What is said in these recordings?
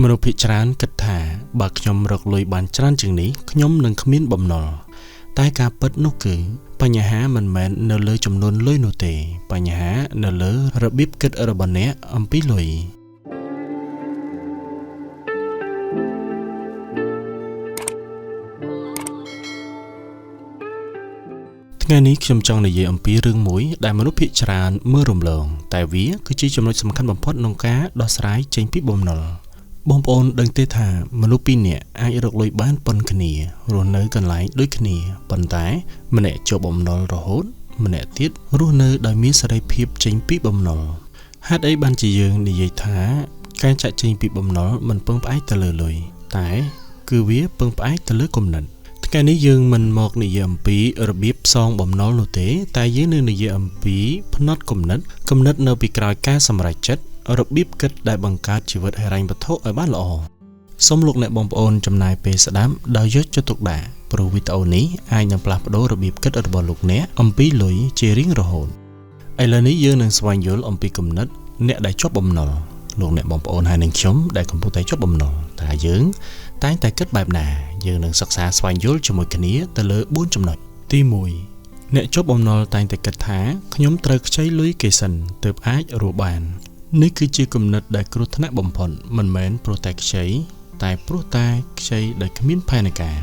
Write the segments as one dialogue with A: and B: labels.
A: មនុស្សភាគច្រើនគិតថាបើខ្ញុំរកលុយបានច្រើនជាងនេះខ្ញុំនឹងគ្មានបំណុលតែការពិតនោះគឺបញ្ហាមិនមែននៅលើចំនួនលុយនោះទេបញ្ហានៅលើរបៀបគិតរបស់អ្នកអំពីលុយថ្ងៃនេះខ្ញុំចង់និយាយអំពីរឿងមួយដែលមនុស្សភាគច្រើនមើលរំលងតែវាគឺជាចំណុចសំខាន់បំផុតក្នុងការដោះស្រាយចេញពីបំណុលបងប្អូនដឹងទេថាមនុស្សពីរនាក់អាចរកលុយបានប៉ុនគ្នារស់នៅកន្លែងដូចគ្នាប៉ុន្តែម្នាក់ជាប់បំណុលរហូតម្នាក់ទៀតរស់នៅដោយមានសេរីភាពចេញពីបំណុលហេតុអីបានជាយើងនិយាយថាការចាក់ចេញពីបំណុលមិនពឹងផ្អែកទៅលើលុយតែគឺវាពឹងផ្អែកទៅលើគំនិតថ្ងៃនេះយើងមិនមកនិយាយអំពីរបៀបផ្សងបំណុលនោះទេតែយើងនឹងនិយាយអំពីផ្នត់គំនិតនៅពីក្រោយការសម្រេចចិត្តរបៀបគិតដែលបង្កើតជីវិតហិរញ្ញវត្ថុឲ្យបានល្អសូមលោកអ្នកបងប្អូនចំណាយពេលស្ដាប់ដោយយកចិត្តទុកដាក់ព្រោះវីដេអូនេះអាចនឹងផ្លាស់ប្ដូររបៀបគិតរបស់លោកអ្នកអំពីលុយជារៀងរហូតឥឡូវនេះយើងនឹងស្វែងយល់អំពីគំនិតអ្នកដែលជាប់បំណុលលោកអ្នកបងប្អូនហើយនឹងខ្ញុំដែលកំពុងតែជាប់បំណុលតើយើងតែងតែគិតបែបណាយើងនឹងសិក្សាស្វែងយល់ជាមួយគ្នាទៅលើ4ចំណុចទី1អ្នកជាប់បំណុលតែងតែគិតថាខ្ញុំត្រូវខ្ចីលុយគេសិនទើបអាចរស់បាននេះគឺជាគំនិតដែលគ្រោះថ្នាក់បំផុតមិនមែនព្រោះតែខ្ចីតែព្រោះតែខ្ចីដោយគ្មានផែនការ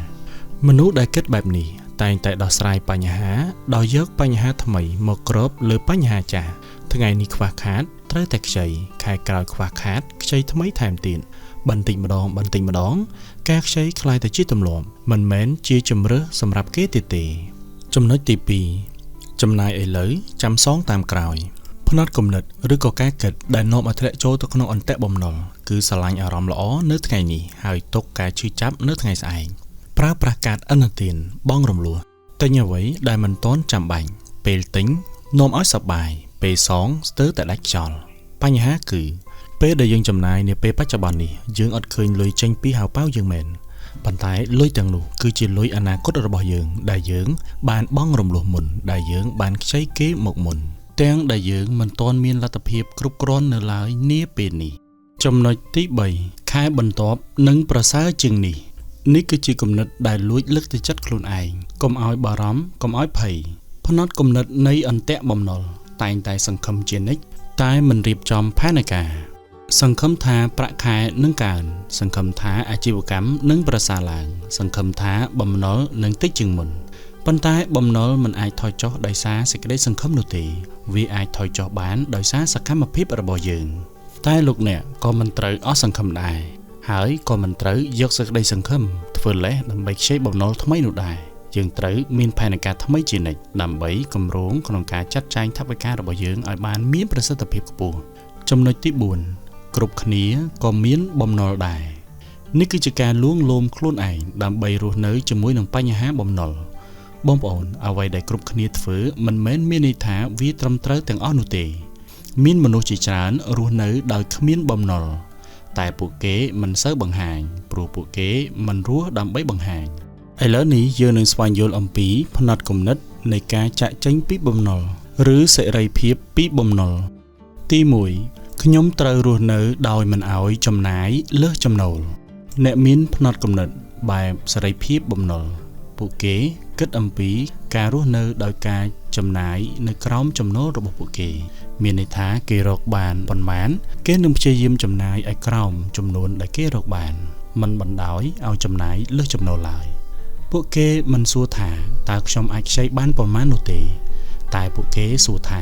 A: មនុស្សដែលគិតបែបនេះតែងតែដោះស្រាយបញ្ហាដោយយកបញ្ហាថ្មីមកគ្របលើបញ្ហាចាស់ថ្ងៃនេះខ្វះខាតត្រូវតែខ្ចីខែក្រោយខ្វះខាតខ្ចីថ្មីថែមទៀតបន្តិចម្ដងបន្តិចម្ដងការខ្ចីក្លាយទៅជាទម្លាប់មិនមែនជាជម្រើសសម្រាប់គេទៀតទេចំណុចទី2ចំណាយឥឡូវចាំសងតាមក្រោយផ្នត់គំនិតឬក៏ការគិតដែលនាំឲ្យធ្លាក់ចូលទៅក្នុងអន្ទាក់បំណុលគឺស្រឡាញ់អារម្មណ៍ល្អនៅថ្ងៃនេះហើយទុកការឈឺចាប់នៅថ្ងៃស្អែកប្រើប្រាស់កាតឥណទានបងរំលោះទិញអ្វីដែលមិនទាន់ចាំបាច់ពេលទិញនាំឲ្យសប្បាយពេលសងស្ទើរតែដាច់ខ្យល់បញ្ហាគឺពេលដែលយើងចំណាយនាពេលបច្ចុប្បន្ននេះយើងអត់ឃើញលុយចេញពីហៅប៉ៅយើងមែនប៉ុន្តែលុយទាំងនោះគឺជាលុយអនាគតរបស់យើងដែលយើងបានបង់រំលោះមុនដែលយើងបានខ្ចីគេមកមុនទាំងដែលយើងមិនទាន់មានលទ្ធភាពគ្រប់គ្រាន់នៅឡើយនាពេលនេះចំណុចទី3ខែបន្ទាប់នឹងប្រសើរជាងនេះនេះគឺជាគំនិតដែលលួចលើកទឹកចិត្តខ្លួនឯងកុំឲ្យបារម្ភកុំឲ្យភ័យផ្នត់គំនិតនៃអន្ទាក់បំណុលតែងតែសង្ឃឹមជានិច្ចតែមិនរៀបចំផែនការសង្ឃឹមថាប្រាក់ខែនឹងកើនសង្ឃឹមថាអាជីវកម្មនឹងប្រសើរឡើងសង្ឃឹមថាបំណុលនឹងតិចជាងមុនប៉ុន្តែបំណុលមិនអាចថយចុះដោយសារសេចក្តីសង្ឃឹមនោះទេវាអាចថយចុះបានដោយសារសកម្មភាពរបស់យើងតែលោកអ្នកក៏មិនត្រូវអស់សង្ឃឹមដែរហើយក៏មិនត្រូវយកសេចក្តីសង្ឃឹមធ្វើលេសដើម្បីខ្ចីបំណុលថ្មីនោះដែរយើងត្រូវមានផែនការថ្មីជានិច្ចដើម្បីគម្រោងក្នុងការចាត់ចែងថវិការបស់យើងឲ្យបានមានប្រសិទ្ធភាពខ្ពស់ចំណុចទី4គ្រប់គ្នាក៏មានបំណុលដែរនេះគឺជាការលួងលោមខ្លួនឯងដើម្បីរស់នៅជាមួយនឹងបញ្ហាបំណុលបងប្អូនអ្វីដែលគ្រប់គ្នាធ្វើមិនមែនមានន័យថាវាត្រឹមត្រូវទាំងអស់នោះទេមានមនុស្សជាច្រើនរស់នៅដោយគ្មានបំណុលតែពួកគេមិនសូវបង្ហាញព្រោះពួកគេមិនរស់ដើម្បីបង្ហាញឥឡូវនេះយើងនឹងស្វែងយល់អំពីផ្នត់គំនិតនៃការចាក់ចេញពីបំណុលឬសេរីភាពពីបំណុលទី1ខ្ញុំត្រូវរស់នៅដោយមិនឲ្យចំណាយលើសចំណូលអ្នកមានផ្នត់គំនិតបែបសេរីភាពបំណុលពួកគេគិតអំពីការរស់នៅដោយការចំណាយនៅក្រោមចំណូលរបស់ពួកគេមានន័យថាគេរកបានប៉ុន្មានគេនឹងព្យាយាមចំណាយឲ្យក្រោមចំនួនដែលគេរកបានមិនបណ្ដោយឲ្យចំណាយលើសចំណូលឡើយពួកគេមិនសួរថាតើខ្ញុំអាចខ្ចីបានប៉ុន្មាននោះទេតែពួកគេសួរថា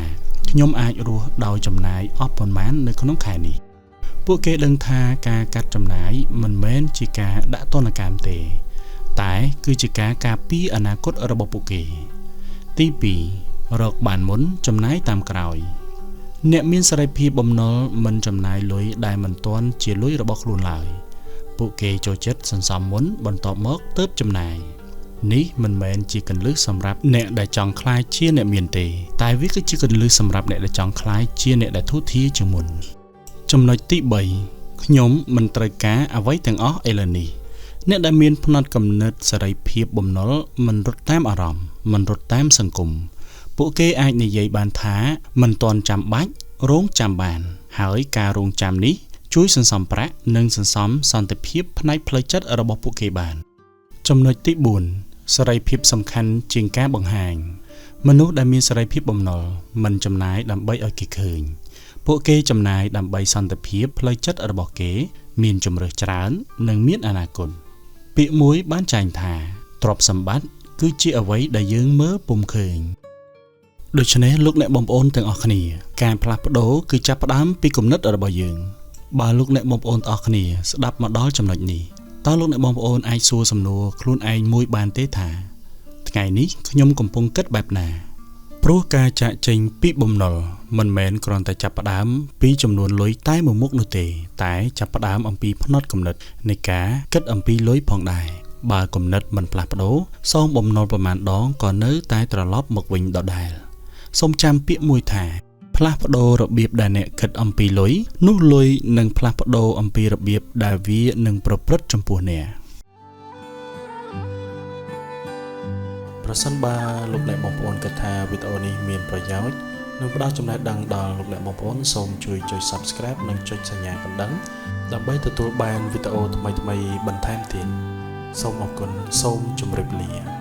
A: ខ្ញុំអាចរស់ដោយចំណាយអស់ប៉ុន្មាននៅក្នុងខែនេះពួកគេដឹងថាការកាត់ចំណាយមិនមែនជាការដាក់ទណ្ឌកម្មទេតែគឺជាការការពារអនាគតរបស់ពួកគេទី2រកបានមុនចំណាយតាមក្រោយអ្នកមានសេរីភាពបំណុលមិនចំណាយលុយដែលមិនទាន់ជាលុយរបស់ខ្លួនឡើយពួកគេចូលចិត្តសន្សំមុនបន្ទាប់មកទើបចំណាយនេះមិនមែនជាគន្លឹះសម្រាប់អ្នកដែលចង់ក្លាយជាអ្នកមានទេតែវាគឺជាគន្លឹះសម្រាប់អ្នកដែលចង់ក្លាយជាអ្នកដែលធូរធារជាងមុនចំណុចទី3ខ្ញុំមិនត្រូវការអ្វីទាំងអស់ឥឡូវនេះអ្នកដែលមានផ្នត់គំនិតសេរីភាពបំណុលមិនរត់តាមអារម្មណ៍មិនរត់តាមសង្គមពួកគេអាចនិយាយបានថាមិនទាន់ចាំបាច់រងចាំបានហើយការរងចាំនេះ ជួយសន្សំប្រាក់និងសន្សំសន្តិភាពផ្នែកផ្លូវចិត្តរបស់ពួកគេបានចំណុចទី4សេរីភាពសំខាន់ជាងការបង្ហាញមនុស្សដែលមានសេរីភាពបំណុលមិនចំណាយដើម្បីឲ្យគេឃើញពួកគេចំណាយដើម្បីសន្តិភាពផ្លូវចិត្តរបស់គេមានជម្រើសច្រើននិងមានអនាគតពាក្យមួយបានចែងថាទ្រព្យសម្បត្តិគឺជាអ្វីដែលយើងមើលពុំឃើញដូច្នេះលោកអ្នកបងប្អូនទាំងអស់គ្នាការផ្លាស់ប្ដូរគឺចាប់ផ្ដើមពីគំនិតរបស់យើងបើលោកអ្នកបងប្អូនទាំងអស់គ្នាស្ដាប់មកដល់ចំណុចនេះតើលោកអ្នកបងប្អូនអាចសួរសំណួរខ្លួនឯងមួយបានទេថាថ្ងៃនេះខ្ញុំកំពុងគិតបែបណាព្រោះការចាកចេញពីបំណុលមិនមែនគ្រាន់តែចាប់ផ្ដើមពីចំនួនលុយតែមួយមុខនោះទេតែចាប់ផ្ដើមអំពីផ្នត់គំនិតនៃការគិតអំពីលុយផងដែរបើគំនិតមិនផ្លាស់ប្ដូរសងបំណុលប្រមាណដងក៏នៅតែត្រឡប់មកវិញដដែលសូមចាំពាក្យមួយថាផ្លាស់ប្ដូររបៀបដែលអ្នកគិតអំពីលុយនោះលុយនឹងផ្លាស់ប្ដូរអំពីរបៀបដែលវានឹងប្រព្រឹត្តចំពោះអ្នកប្រសិនបើលោកអ្នកបងប្អូនគិតថាវីដេអូនេះមានប្រយោជន៍និងផ្ដល់ចំណេះដឹងដល់លោកអ្នកបងប្អូនសូមជួយចុច Subscribe និងចុចសញ្ញាកណ្ដឹងដើម្បីទទួលបានវីដេអូថ្មីៗបន្ថែមទៀតសូមអរគុណសូមជម្រាបលា។